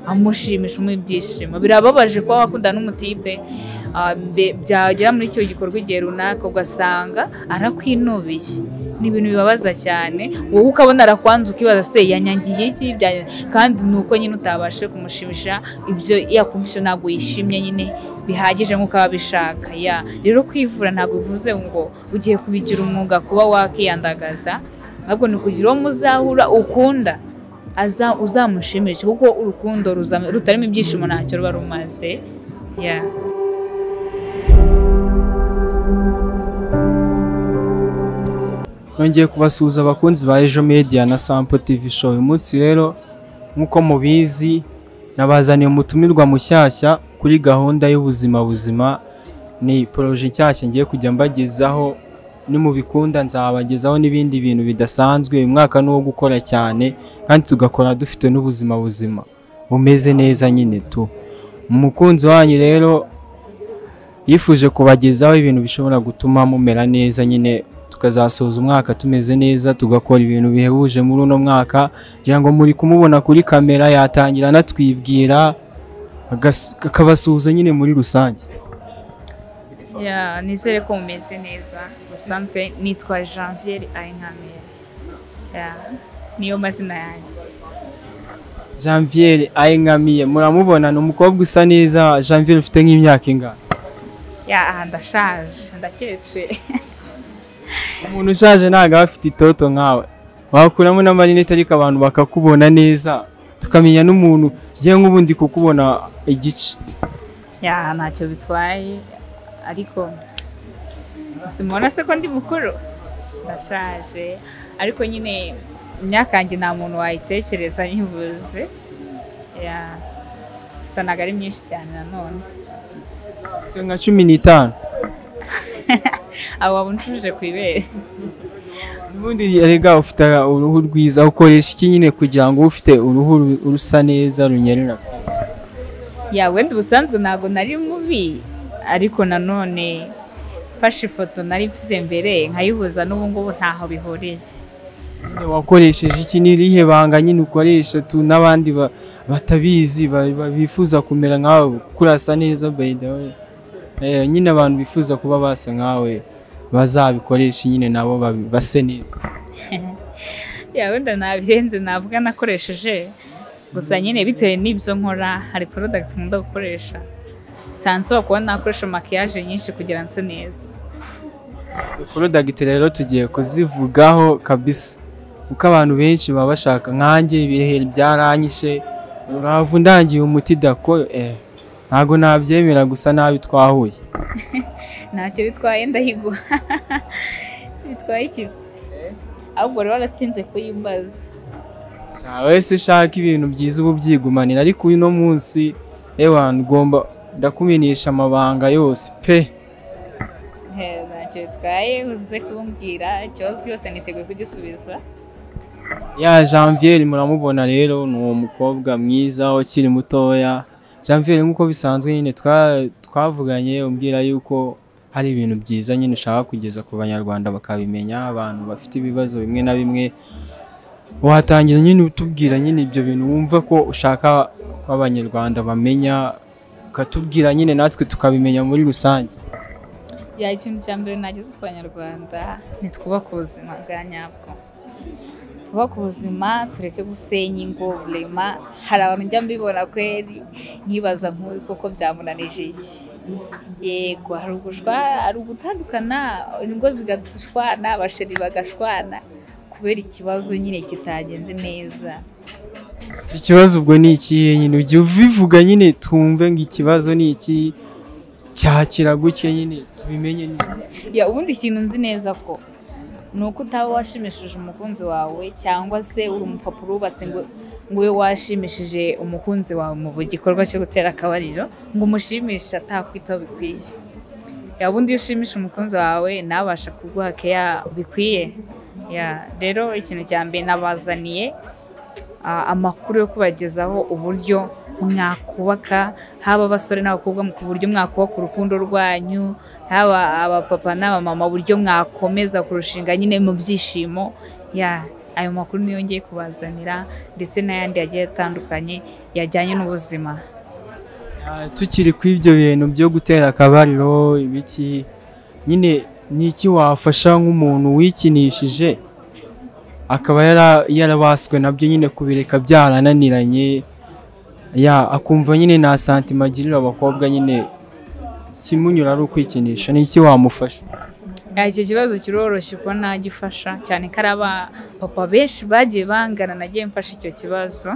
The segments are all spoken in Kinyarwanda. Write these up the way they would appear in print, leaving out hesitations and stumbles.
amushimisha umuha ibyishimo. Birababaje kuba wakundana n'umutipe, byagera muri icyo gikorwa igihe runaka ugasanga arakwinubiye. Ni ibintu bibabaza cyane, wowe ukabona arakwanze ukibaza se yanyangiye iki, kandi ni uko nyine utabashe kumushimisha, ibyo yakumvishe ntabwo yishimye nyine bihagije nk'uko aba abishaka. Rero kwivura ntabwo bivuze ngo ugiye kubigira umwuga kuba wakiyandagaza, ahubwo ni ukugira uwo muzahura ukunda uzamushimishe, kuko urukundo rutarimo ibyishimo ntacyo ruba rumaze. Nongeye kubasuhuza abakunzi ba Ejo Media na Sample TV Show. Uyu munsi rero nk'uko mubizi nabazaniye umutumirwa mushyashya kuri gahunda y'ubuzima buzima. Ni projet nshyashya ngiye kujya mbagezaho, nimubikunda nzabagezaho n'ibindi bintu bidasanzwe. Uyu mwaka ni uwo gukora cyane kandi tugakora dufite n'ubuzima buzima bumeze neza nyine tu. Umukunzi wanyu rero yifuje kubagezaho ibintu bishobora gutuma mumera neza nyine, tukazasoza umwaka tumeze neza, tugakora ibintu bihebuje muri uno mwaka. Ngira ngo muri kumubona kuri kamera, yatangira anatwibwira akabasuhuza nyine muri rusange. Nizere ko mumeze neza. Ubusanzwe nitwa Janvier Ayinkamiye, niyo mazina yanjye. Janvier Ayinkamiye muramubona, ni umukobwa usa neza. Janvier, ufite nk'imyaka ingana? Ndashaje, ndakecuru. Umuntu ushaje ntabwo aba afite itoto nkawe, wakuramo n'amarinete ariko abantu bakakubona neza, tukamenya n'umuntu. Ngiye nk'ubundi kukubona igice. Ntacyo bitwaye, ariko simubona se ko ndi mukuru, ndashaje, ariko nyine imyaka yanjye nta muntu wayitekereza nyivuze. Gusa ntabwo ari myinshi cyane nanone. Ufite nka 15. Abo waba uncujije ku ibere. Ubundi erega ufite uruhu rwiza, ukoresha iki nyine kugira ngo ufite uruhu rusa neza runyerera? Wenda ubusanzwe ntabwo nari mubi, ariko nanone mfashe ifoto nari mfite mbere nkayihuza n'ubu ngubu ntaho bihuriye. Wakoresheje iki? Ni irihe banga nyine ukoresha tu n'abandi batabizi bifuza kumera nkawe, kuko urasa neza by the way. Nyine abantu bifuza kuba basa nkawe bazabikoresha nyine nabo base neza. Wenda nabirenze navuga nakoresheje, gusa nyine bitewe n'ibyo nkora hari product nkunda gukoresha zitansaba kuba nakoresha maquillage nyinshi kugira nse neza. Izo product rero tugiye kuzivugaho kabisa, kuko abantu benshi baba bashaka nkanjye ibiheri byaranyishe, uravu ndangiye umuti dako, ntago nabyemera gusa nabi twahuye. Ntacyo bitwaye, ndahiguha. Bitwaye ikizi, ahubwo rero waratinze kuyimbaza. Wese ushaka ibintu byiza ubu byigumanira, ariko uno munsi ewa ngomba ndakumenyesha amabanga yose pe. Ntacyo bitwaye, uze kumbwira ikibazo cyose niteguye kugisubiza. Janvier muramubona rero ni uwo mukobwa mwiza ukiri mutoya. Janvier nk'uko bisanzwe nyine twavuganye umbwira yuko hari ibintu byiza nyine ushaka kugeza ku banyarwanda bakabimenya, abantu bafite ibibazo bimwe na bimwe. Watangira nyine utubwira nyine ibyo bintu wumva ko ushaka ko abanyarwanda bamenya, ukatubwira nyine natwe tukabimenya muri rusange. Ikintu cya mbere nageze ku banyarwanda ni twubake ubuzima bwa nyabwo, twubake ubuzima, tureke gusenya ingo. Vrema hari abantu njya mbibona kweri nkibaza nk'uyu koko byamunanije iki. Yego hari ugushwa, hari ugutandukana, ingo zigashwana, abasheri bagashwana kubera ikibazo nyine kitagenze neza. Iki kibazo ubwo ni ikihe nyine? Ujye ubivuga nyine twumve ngo ikibazo ni iki, cyakira gutya nyine tubimenye neza. Ubundi ikintu nzi neza ko ni uko utaba washimishije umukunzi wawe, cyangwa se uri umupapa urubatse ngo ube washimishije umukunzi wawe mu gikorwa cyo gutera akabariro, ngo umushimishe atakwitaho bikwiye. Ubundi iyo ushimisha umukunzi wawe nabasha kuguha care bikwiye. Rero ikintu cya mbere nabazaniye amakuru yo kubagezaho uburyo mwakubaka, haba abasore n'abakobwa ku buryo mwakubaka urukundo rwanyu, haba abapapa n'abamama uburyo mwakomeza kurushinga nyine mu byishimo. Ayo makuru niyo ngiye kubazanira ndetse n'ayandi yagiye atandukanye yajyanye n'ubuzima. Tukiri ku ibyo bintu byo gutera akabariro ibiki nyine, ni iki wafasha nk'umuntu wikinishije akaba yarabaswe nabyo nyine, kubireka byarananiranye, ya akumva nyine nta santima agirira abakobwa nyine, kimunyura ari ukwikinisha, ni iki wamufasha? Icyo kibazo kiroroshye kuba nagifasha cyane ko ari abapapa benshi bagiye bangana nagiye mfasha icyo kibazo.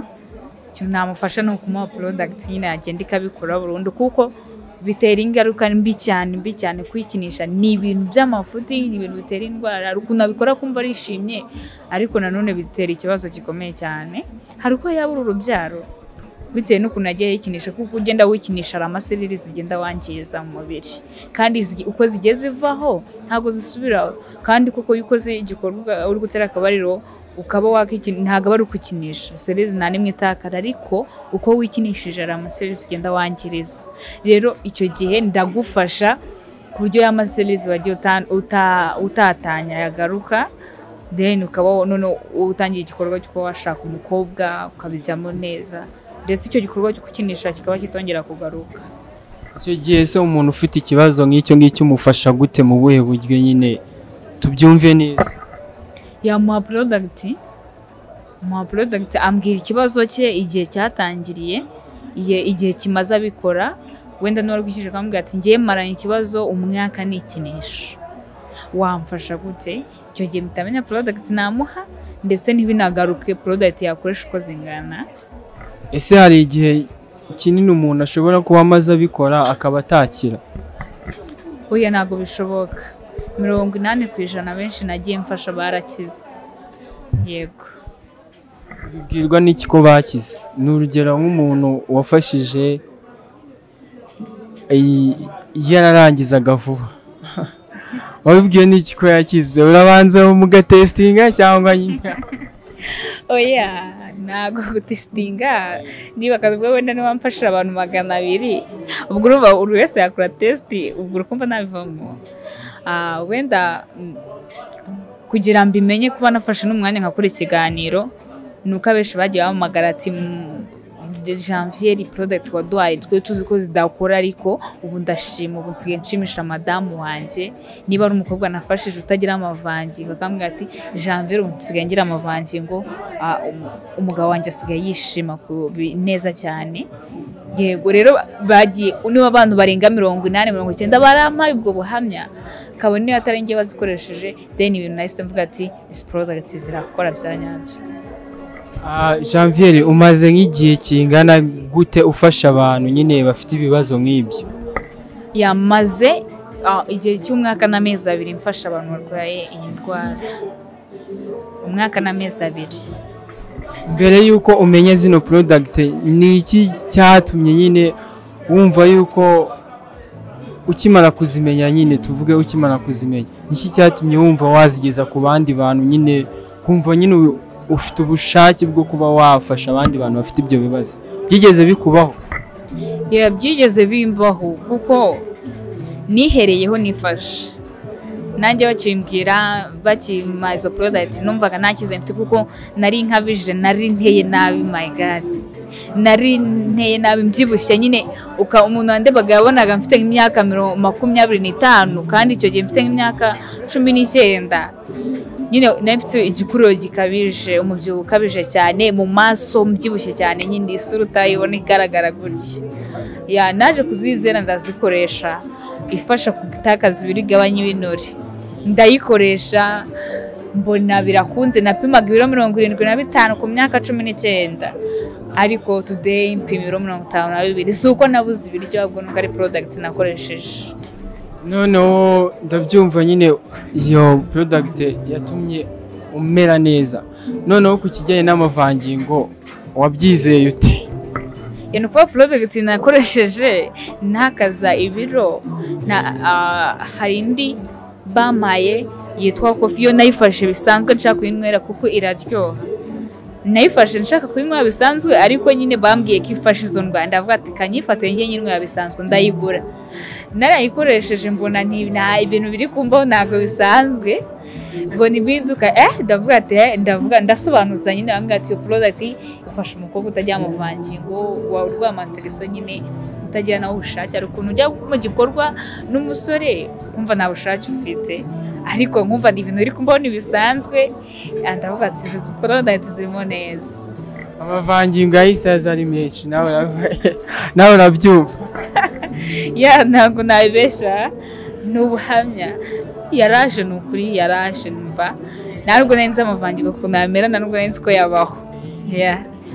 Ikintu namufasha ni ukumuha product nyine yagenda ikabikora burundu, kuko bitera ingaruka mbi cyane, mbi cyane. Kwikinisha ni ibintu by'amafuti, ni ibintu bitera indwara. Hari ukuntu abikora kumva arishimye, ariko nanone bitera ikibazo gikomeye cyane. Hari uko yabura urubyaro bitewe n'ukuntu agiye yikinisha, kuko ugenda wikinisha hari amasereri zigenda wangiza mu mubiri, kandi uko zigiye zivaho ntabwo zisubiraho. Kandi kuko iyo ukoze igikorwa uri gutera akabariro ukaba wakikina, ntabwo aba ari ukukinisha, sereri nta n'imwe itakara, ariko uko wikinishije hari amasereri ugenda wangiriza. Rero icyo gihe ndagufasha ku buryo ya masereri wagiye utatanya yagaruka, then ukaba none utangiye igikorwa cyo kuba washaka umukobwa ukabijyamo neza, ndetse icyo gikorwa cyo gukinisha kikaba kitongera kugaruka. Icyo gihe se umuntu ufite ikibazo nk'icyo ngicyo umufasha gute, mu buhe buryo nyine tubyumve neza? Yamuha product, muha product, ambwira ikibazo cye, igihe cyatangiriye, igihe kimaze abikora. Wenda niba wari akamubwira ati ngiye maranye ikibazo umwaka nikinisha, wamfasha gute? Icyo gihe mpita menya product namuha, ndetse ntibinagaruke, product yakoresha uko zingana. Ese hari igihe kinini umuntu ashobora kuba amaze abikora akaba atakira? Oya, ntabwo bishoboka. 80% benshi nagiye mfasha barakize. Yego. Bibwirwa n'iki ko bakize? Ni urugero nk'umuntu wafashije yararangizaga vuba, wabibwiwe n'iki ko yakize? Urabanza mugatesitinga cyangwa nyine? Oya, ntabwo gutesitinga. Niba akazi wenda niba mfashije abantu 200, ubwo urumva buri wese yakora test, ubwo urukumva nabivamo. Wenda kugira ngo mbimenye kuba nafashe n'umwanya nkakora ikiganiro, ni uko abenshi bagiye bampamagara ati Janvier, product waduhaye twe tuzi ko zidakora, ariko ubu ndashima, ubu nsigaye nshimisha madamu wanjye. Niba ari umukobwa nafashije utagira amavangingo, akambwira ati Janvier, ubu nsigaye ngira amavangingo, umugabo wanjye asigaye yishima neza cyane. Yego, rero bagiye niba abantu barenga 80, 90 barampaye ubwo buhamya, kabone niba atari njye bazikoresheje, then ibintu nahise mvuga ati izi product zirakora bya nyabyo. Janvier, umaze nk'igihe kingana gute ufasha abantu nyine bafite ibibazo nk'ibyo? Yamaze igihe cy'umwaka n'amezi 2 mfasha abantu barwaye iyi ndwara, umwaka n'amezi 2. Mbere yuko umenye zino product, ni iki cyatumye nyine wumva yuko ukimara kuzimenya nyine, tuvuge ukimara kuzimenya, ni iki cyatumye wumva wazigeza ku bandi bantu nyine, kumva nyine ufite ubushake bwo kuba wafasha abandi bantu bafite ibyo bibazo? Byigeze bikubaho? Byigeze bimbaho, kuko nihereyeho nifashe. Nanjye bakimbwira bakimpa izo product numvaga nta cyizere mfite, kuko nari nkabije, nari nteye nabi, my God, nari nteye nabi, mbyibushye nyine. Umuntu wandebaga yabonaga mfite nk'imyaka 25, kandi icyo gihe mfite nk'imyaka 19. Nyine nari mfite igikuriro gikabije, umubyibuho ukabije cyane, mu maso mbyibushye cyane nyine, isura utayibona igaragara gutya. Ya naje kuzizera ndazikoresha, ifasha gutakaza ibiro, igabanya ibinure. Ndayikoresha mbona birakunze. Napimaga ibiro 75 ku myaka 19, ariko today mpima ibiro 52. Si uko nabuze ibiryo, ahubwo nuko ari product nakoresheje. Noneho ndabyumva nyine iyo product yatumye umera neza. Noneho ku kijyanye n'amavangingo wabyizeye ute? Ni ukuba product nakoresheje ntakaza ibiro. Hari indi bampaye yitwa coffee, yo nayifashe bisanzwe nshaka kuyinywera kuko iraryoha. Nayifashe nshaka kuyinywa bisanzwe, ariko nyine bambwiye ko ifashe izo ndwara, ndavuga ati kanyifate njye nyinywera bisanzwe, ndayigura. Narayikoresheje mbona nta ibintu biri kumbaho, ntabwo bisanzwe. Mbona impinduka, ndavuga ati ndavuga ndasobanuza nyine, bambwira ati iyo product ifasha umukobwa utagira amavangingo, urwaye amatereso nyine utagira nawe ubushake. Hari ukuntu ujya mu gikorwa n'umusore ukumva nta bushake ufite, ariko nkumva ni ibintu biri kumbaho bisanzwe. Ndavuga ati izi product zirimo neza. Amavangingo yahise aza ari menshi, nawe urabyumva. Ya, ntabwo nabibesha, ni ubuhamya. Yaraje, ni ukuri yaraje, numva ntabwo nari nzi amavangingo ukuntu yamera, ntabwo nari nzi ko yabaho.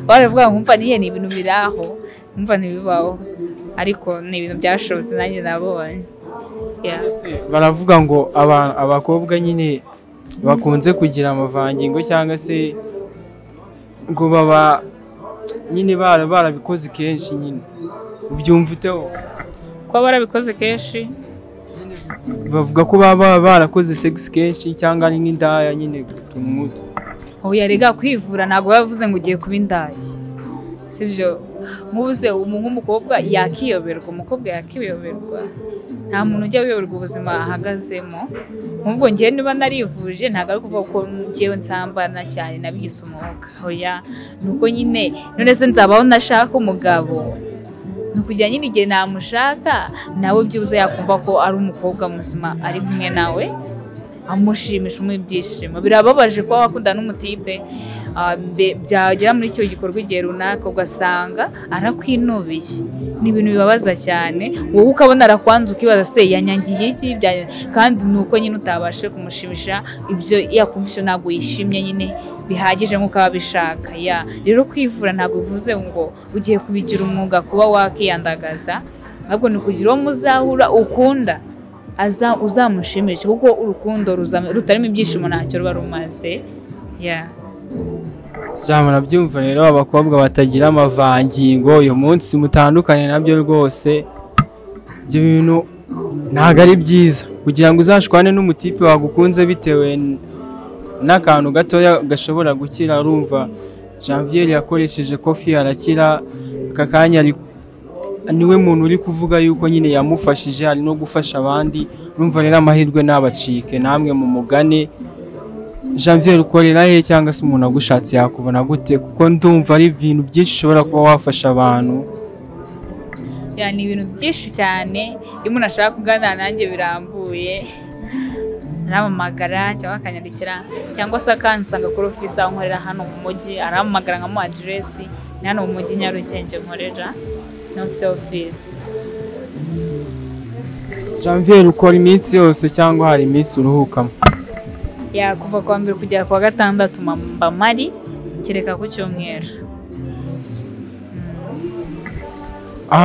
Baravuga ngo nkumva niye ni ibintu biri aho, nkumva ntibibaho, ariko ni ibintu byashobotse nanjye nabonye. Baravuga ngo abakobwa nyine bakunze kugira amavangingo cyangwa se ngo baba nyine barabikoze kenshi nyine, ubyumva uteho? Kuba barabikoze kenshi, bavuga ko baba barakoze sex kenshi cyangwa ari nk'indaya nyine tumuto. Oya, rega kwivura ntabwo bavuze ngo ugiye kuba indaya, sibyo? Nkubuze nk'umukobwa yakiyoberwa, umukobwa yakiyoberwa, nta muntu ujya wiyoberwa ubuzima ahagazemo. Nk'ubwo njyewe niba narivuje ntabwo ari ukuvuga ko njyewe nsambana cyane nabigize umwuga, oya, ni uko nyine none se nzabaho nashaka umugabo, ni ukugira nyine igihe namushaka nawe byibuze yakumva ko ari umukobwa muzima ari kumwe nawe, amushimisha umuha ibyishimo. Birababaje kuba wakundana n'umutipe, byagera muri icyo gikorwa igihe runaka ugasanga arakwinubiye, ni ibintu bibabaza cyane. Wowe ukabona arakwanze ukibaza se yanyangiye iki, kandi ni uko nyine utabashe kumushimisha, ibyo yakumvishe ntabwo yishimye nyine bihagije nk'uko aba abishaka. Rero kwivura ntabwo bivuze ngo ugiye kubigira umwuga kuba wakiyandagaza, ahubwo ni ukugira uwo muzahura ukunda uzamushimisha, kuko urukundo rutarimo ibyishimo ntacyo ruba rumaze. Murabyumva rero abakobwa batagira amavangingo, uyu munsi mutandukanye nabyo rwose. Ibyo bintu ntabwo ari byiza, kugira ngo uzashwane n'umutipe wagukunze bitewe n'akantu gatoya gashobora gukira. Urumva Janvier yakoresheje kofi arakira, aka kanya niwe muntu uri kuvuga yuko nyine yamufashije, ari no gufasha abandi. Urumva rero amahirwe nabacike, namwe mu mugane. Janvier ukorera he cyangwa se umuntu agushatse yakubona gute? Kuko ndumva ari ibintu byinshi ushobora kuba wafasha abantu. Ni ibintu byinshi cyane, iyo umuntu ashaka kuganira nanjye birambuye arampamagara cyangwa akanyandikira, cyangwa se akansanga kuri ofisi aho nkorera hano mu mujyi, arampamagara nkamuha aderesi. Ni hano mu mujyi Nyarugenge nkorera, niho mfite ofisi. Janvier ukora iminsi yose cyangwa hari iminsi uruhukamo? Kuva kuwa mbere kugera kuwa gatandatu mba mpari, kereka ku cyumweru.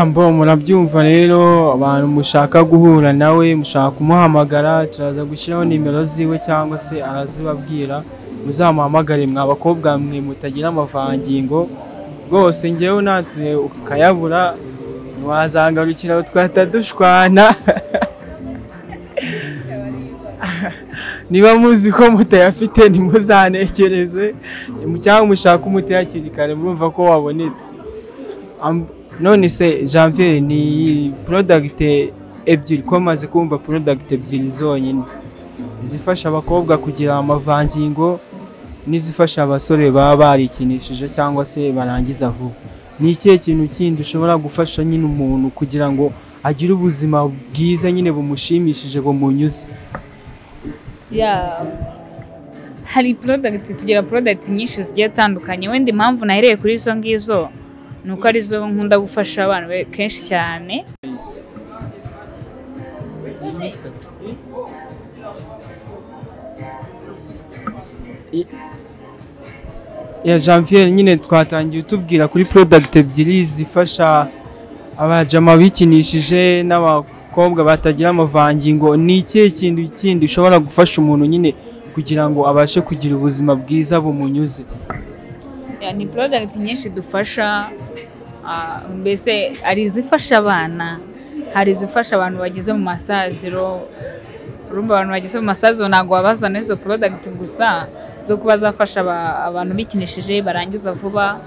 Mbo murabyumva rero, abantu mushaka guhura nawe, mushaka kumuhamagara, turaza gushyiraho nimero ziwe cyangwa se arazibabwira, muzamuhamagare mwa bakobwa mwe mutagira amavangingo. Rwose njyewe unansuye ukayabura ntiwazangarukira twahita dushwana. Niba muzi ko mutayafite ntimuzanekereze, cyangwa mushaka umuti hakiri kare murumva ko wabonetse. None se Janvier, ni product ebyiri ko maze kumva product ebyiri zonyine, izifasha abakobwa kugira amavangingo n'izifasha abasore baba barikinishije cyangwa se barangiza vuba, ni ikihe kintu kindi ushobora gufasha nyine umuntu kugira ngo agire ubuzima bwiza nyine bumushimishije bumunyuze? Hari product, tugira product nyinshi zigiye zitandukanye. Wenda impamvu nahereye kuri izo ngizo ni uko arizo nkunda gufasha abantu kenshi cyane. Janvier, nyine twatangiye utubwira kuri product ebyiri zifasha abajama bikinishije n'abakobwa batagira amavangingo, ni ikihe kintu kindi ushobora gufasha umuntu nyine kugira ngo abashe kugira ubuzima bwiza bumunyuze? Ni product nyinshi dufasha, mbese hari izifasha abana, hari izifasha abantu bageze mu masaziro. Urumva abantu bageze mu masaziro ntabwo babazana izo product gusa zo kuba zafasha abantu bikinishije barangiza vuba,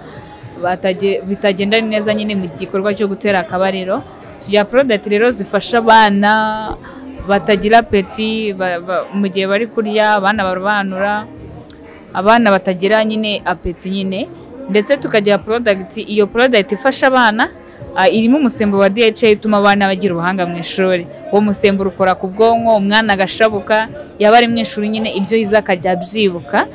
bitagenda neza nyine mu gikorwa cyo gutera akabariro. Tugira product rero zifasha abana batagira appétit mu gihe bari kurya, abana barobanura, abana batagira nyine appétit nyine. Ndetse tukagira product, iyo product ifasha abana, irimo umusemburo wa DHA utuma abana bagira ubuhanga mu ishuri. Uwo musemburo ukora ku bwonko, umwana agashabuka, yaba ari mu ishuri nyine ibyo yize akajya abyibuka,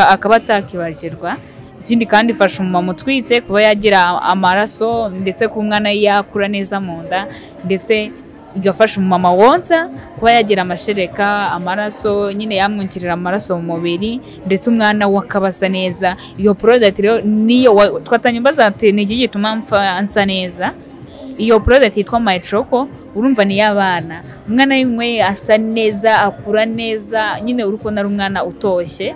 akaba atakibagirwa. Ikindi kandi ifasha umumama utwite kuba yagira amaraso, ndetse ku mwana yakura neza mu nda, ndetse igafasha umumama wonsa kuba yagira amashereka, amaraso nyine yamwongerera amaraso mu mubiri, ndetse umwana we akaba asa neza. Iyo product rero niyo twatanye mbaza ati ni iki gituma nsa neza. Iyo product yitwa My Choco, urumva ni iy'abana. Umwana yinyweye asa neza, akura neza nyine, uri kubona ari umwana utoshye.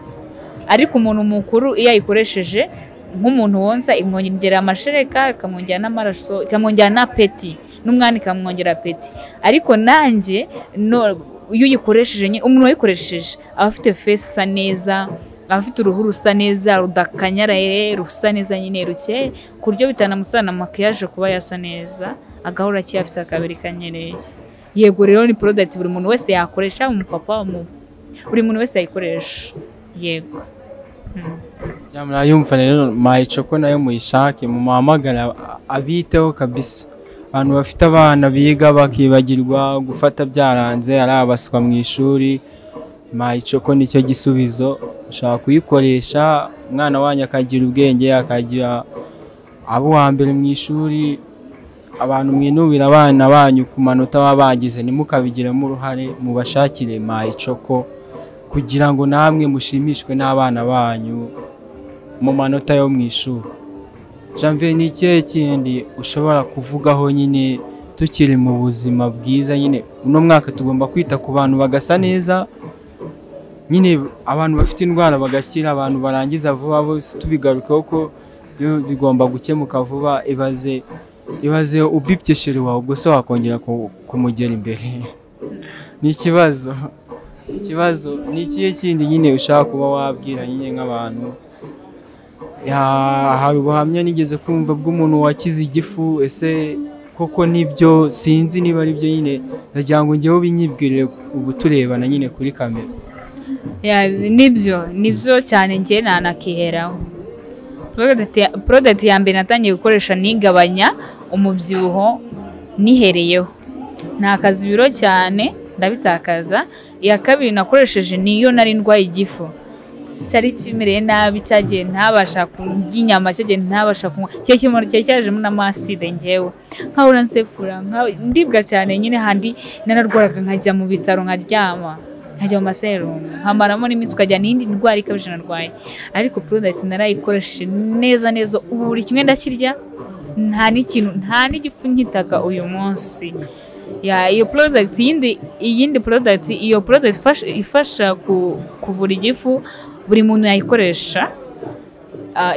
Ariko umuntu mukuru iyo ayikoresheje nk'umuntu wonsa, imwongerera amashereka, ikamwongera n'amaraso, ikamwongera na appétit, n'umwana ikamwongera appétit. Ariko nanjye no, iyo uyikoresheje nyine, umuntu wayikoresheje aba afite face isa neza, aba afite uruhu rusa neza, rudakanyaraye, rusa neza nyine, rukeye, ku buryo bitanamusaba na maquillage kuba yasa neza, agahora akeye, afite akabiri kanyereye. Yego rero ni product buri muntu wese yakoresha, umupapa, buri muntu wese yayikoresha. Yego. Murayumva rero, My Choco nayo muyishake, mumuhamagara abiteho kabisa. Abantu bafite abana biga bakibagirwa, gufata byaranze, ari abaswa mu ishuri, My Choco nicyo gisubizo. Ushobora kuyikoresha umwana wanyu akagira ubwenge, akagira abo uwa mbere mu ishuri. Abantu mwinubira abana banyu ku manota baba bagize, ntimukabigiremo uruhare, mubashakire My Choco kugira ngo namwe mushimishwe n'abana banyu mu manota yo mu ishuri. Janvier, ni ikihe kindi ushobora kuvugaho nyine tukiri mu buzima bwiza nyine? Uno mwaka tugomba kwita ku bantu bagasa neza nyine, abantu bafite indwara bagashyira, abantu barangiza vuba bose tubigarukeho ko bigomba gukemuka vuba. Ibaze ubibye chéri wawe, ubwo se wakongera kumugera imbere? Ni ikibazo. Ni ikihe kindi nyine ushaka kuba wabwira nyine nk'abantu? Hari ubuhamya nigeze kumva bw'umuntu wakize igifu, ese koko nibyo? Sinzi niba ari byo nyine, ndagira ngo njyewe ubinyibwirire ubu turebana nyine kuri kamera. Nibyo, nibyo cyane, njye nanakiheraho. Product ya mbere natangiye gukoresha nigabanya umubyibuho nihereyeho, ntakaza ibiro cyane, ndabitakaza. Iya kabiri nakoresheje niyo nari ndwaye igifu cyari kimereye nabi, cyagiye ntabasha kurya inyama, cyagiye ntabasha kunywa, cyari cyajemo n'amaside, njyewe nkahora nsefura, ndibwa cyane nyine, handi nararwaraga nkajya mu bitaro, nkaryama, nkajya mu maserumu, nkamaramo n'iminsi, ukajya n'indi ndwara ikabije narwaye. Ariko product narayikoresheje neza neza, ubu buri kimwe ndakirya, nta n'ikintu, nta n'igifu nkitaka uyu munsi. Ya, iyo product yindi, iyindi product, iyo product ifasha kuvura igifu, buri muntu yayikoresha.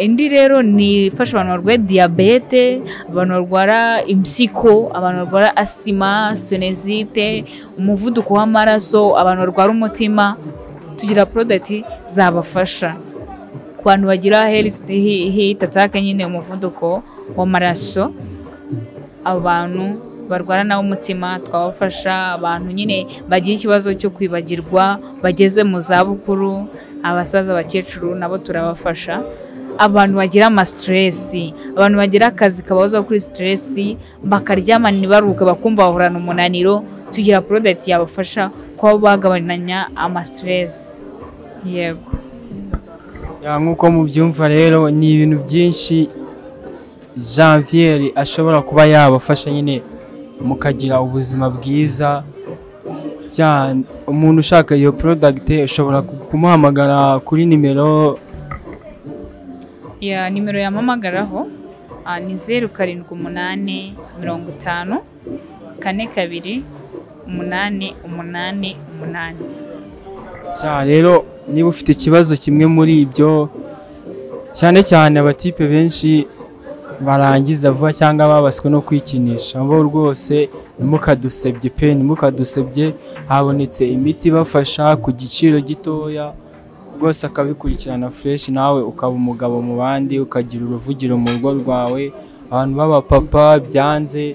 Indi rero ni ifasha abantu barwaye diyabete, abantu barwara impyiko, abantu barwara asima, sinusite, umuvuduko w'amaraso, abantu barwara umutima. Tugira product zabafasha ku bantu bagira heart attack nyine, umuvuduko w'amaraso, abantu barwara nabo umutima twabafasha, abantu nyine bagira ikibazo cyo kwibagirwa, bageze mu zabukuru, abasaza, abakecuru nabo turabafasha, abantu bagira ama stress, abantu bagira akazi kabahoza kuri stress, bakaryama ntibaruhuke, bakumva bahorana umunaniro, tugira product yabafasha kuba bagabanya ama stress. Yego. Ya, nk'uko mubyumva rero, ni ibintu byinshi Janvier ashobora kuba yabafasha nyine mukagira ubuzima bwiza. Umuntu ushaka iyo product ushobora kumuhamagara kuri nimero. Ya, nimero yampamagaraho ni 078 50 42 888. Rero niba ufite ikibazo kimwe muri ibyo, cyane cyane abatipe benshi barangiza vuba cyangwa babaswe no kwikinisha, bo rwose ntimukadusebye pe, ntimukadusebye. Habonetse imiti ibafasha ku giciro gitoya rwose, akabikurikirana fresh, nawe ukaba umugabo mu bandi, ukagira uruvugiro mu rugo rwawe. Abantu b'abapapa byanze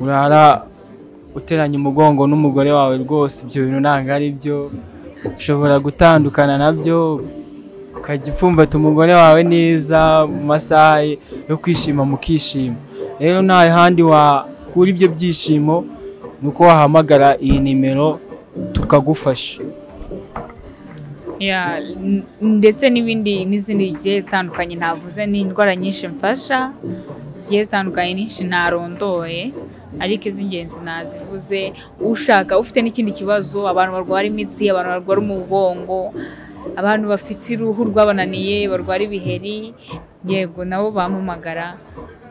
urara. uteranya umugongo n'umugore wawe rwose ibyo bintu ntabwo ari byo, ushobora gutandukana nabyo ukajya upfumbata umugore wawe neza mu masaha yo kwishima mukishima. Rero nta handi wakura ibyo byishimo ni uko wahamagara iyi nimero tukagufasha. Ndetse n'ibindi n'izindi zigiye zitandukanye ntavuze, ni indwara nyinshi mfasha zigiye zitandukanye nyinshi ntarondoye, ariko iz'ingenzi nazivuze. Ushaka ufite n'ikindi kibazo, abantu barwara imitsi, abantu barwara umugongo, abantu bafite uruhu rwabananiye, barwara ibiheri, yego nabo bampamagara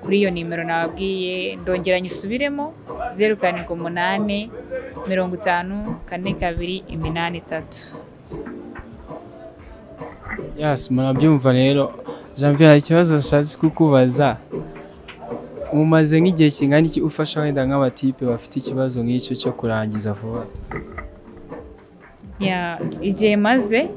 kuri iyo nimero nababwiye. Ndongera nyisubiremo, 0 7 8 50 4 2 8 3. Yes, murabyumva rero. Janvier, hari ikibazo nashatse kukubaza. Umaze nk'igihe kingana iki ufasha wenda nk'abatipe bafite ikibazo nk'icyo cyo kurangiza vuba? Igihe maze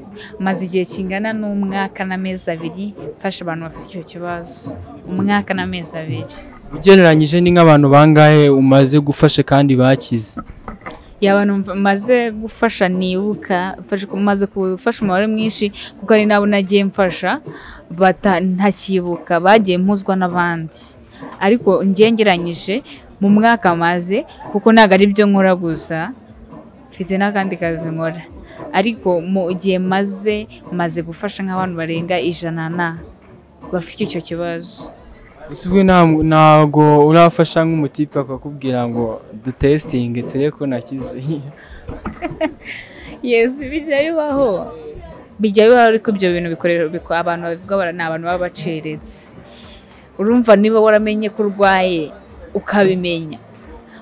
igihe kingana n'umwaka n'amezi 2 mfasha abantu bafite icyo kibazo, umwaka n'amezi 2. Ugereranyije ni nk'abantu bangahe umaze gufasha kandi bakize? Abantu maze gufasha nibuka, maze gufasha umubare mwinshi, kuko ari nabo nagiye mfasha ntakibuka, bagiye mpuzwa n'abandi. Ariko ngengeranyije mu mwaka maze, kuko ntabwo ari byo nkora gusa, mfite n'akandi kazi nkora, ariko mu gihe maze gufasha nk'abantu barenga 100 na bafite icyo kibazo. Ese ubwo ntabwo urafasha nk'umutipe akakubwira ngo dutesitinge turebe ko nakize? Yes, bijya bibaho, ariko ibyo bintu bikorera abantu babivuga ni abantu baba baceretse. Urumva niba waramenye ko urwaye ukabimenya,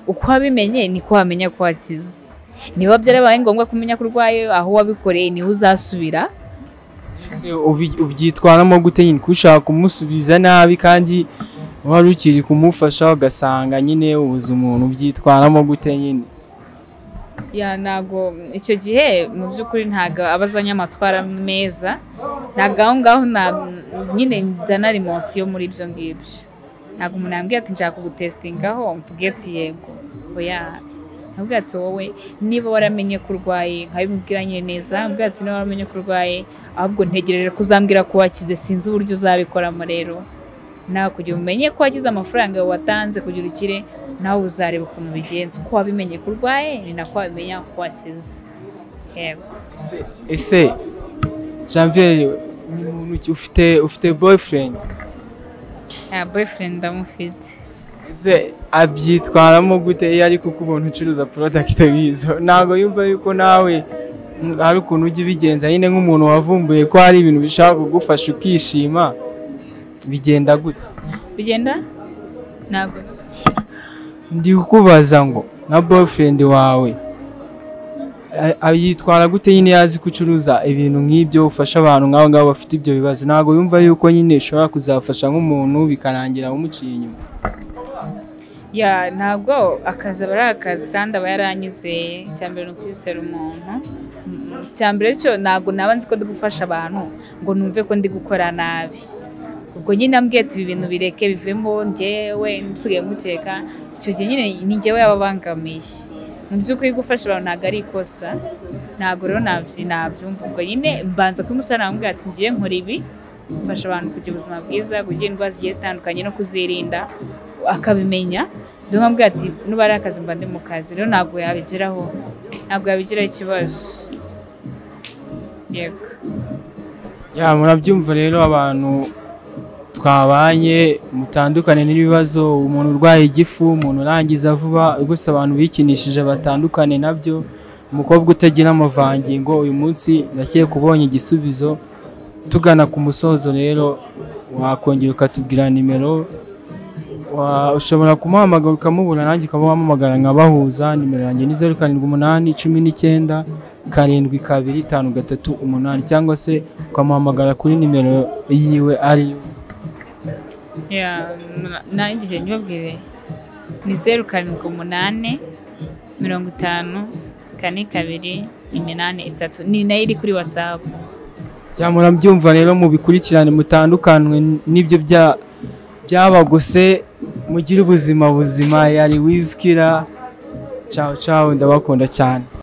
uko wabimenye niko wamenya ko wakize. Niba byarabaye ngombwa kumenya ko urwaye, aho wabikoreye niho uzasubira. Ubyitwaramo gute nyine kushaka kumusubiza nabi kandi wari ukiri kumufasha, ugasanga nyine ubuze umuntu? Ubyitwaramo gute nyine? Ntago icyo gihe mu by'ukuri ntago abazanye amatwara meza, ntago aho ngaho nyine nzana remonsiyo muri ibyo ngibyo. Ntago umuntu yambwiye ati nshaka kugutesitingaho mvuge ati yego, oya. Nabwira ati wowe niba waramenye ko urwaye, nkabimubwira nyine neza, nabwira ati niba waramenye ko urwaye, ahubwo ntegereje kuzambwira ko wakize, sinzi uburyo uzabikoramo. Rero nawe kugira umenye ko wakize amafaranga watanze kugira ukire, nawe uzareba ukuntu bigenza. Uko wabimenye ko urwaye ni nako wabimenya ko wakize. Yego. Ese Janvier, ni muntu ufite boyfriend? Boyfriend ndamufite. Ese abyitwaramo gute iyo ari kukubona ucuruza product nk'izo? Ntabwo yumva yuko nawe hari ukuntu ujya ubigenza nyine nk'umuntu wavumbuye ko hari ibintu bishaka kugufasha ukishima, bigenda gute? Bigenda? Ntabwo ndi kukubaza ngo nka boyfriend wawe yitwara gute nyine yazi kucuruza ibintu nk'ibyo, ufasha abantu nk'abo ngabo bafite ibyo bibazo? Ntabwo yumva yuko nyine ushobora kuzafasha nk'umuntu bikarangira umuciye inyuma? Ntabwo akazi aba ari akazi kandi aba yaranyizeye. Icya mbere ni ukwizera umuntu. Icya mbere cyo ntabwo naba nzi ko ndi gufasha abantu ngo numve ko ndi gukora nabi. Ubwo nyine ambwiye ati ibi bintu bireke bivemo, njyewe nsigaye nkukeka, icyo gihe nyine ni njyewe yababangamiye. Mu by'ukuri gufasha abantu ntabwo ari ikosa, ntabwo rero nabyumva. Ubwo nyine mbanza kubimusaba, namubwira ati ngiye nkora ibi, mfasha abantu kugira ubuzima bwiza, kugira indwara zigiye zitandukanye no kuzirinda, akabimenya. Rero nkamubwira ati nuba ari akazi mba ndi mu kazi, rero ntabwo yabigiraho ikibazo. Yego. Murabyumva rero abantu twabanye mutandukane n'ibibazo, umuntu urwaye igifu, umuntu urangiza vuba, rwose abantu bikinishije batandukane nabyo. Umukobwa utagira amavangingo, uyu munsi ndakeka ubonye igisubizo. Tugana ku musozo rero, wakongera ukatubwira nimero, ushobora kumuhamagara ukamubura, nanjye ukaba wampamagara nkabahuza. Nimero yanjye ni 0 7 8 19 7 2 5 3 8, cyangwa se ukamuhamagara kuri nimero yiwe ariyo. Nanjye nyibabwire ni 0 7 8 50 4 2 8 3, ni nayo iri kuri WhatsApp. Murabyumva rero, mubikurikirane mutandukanwe n'ibyo byabagose, mugire ubuzima buzima. Yari Wizkira Ciao ciao, ndabakunda cyane.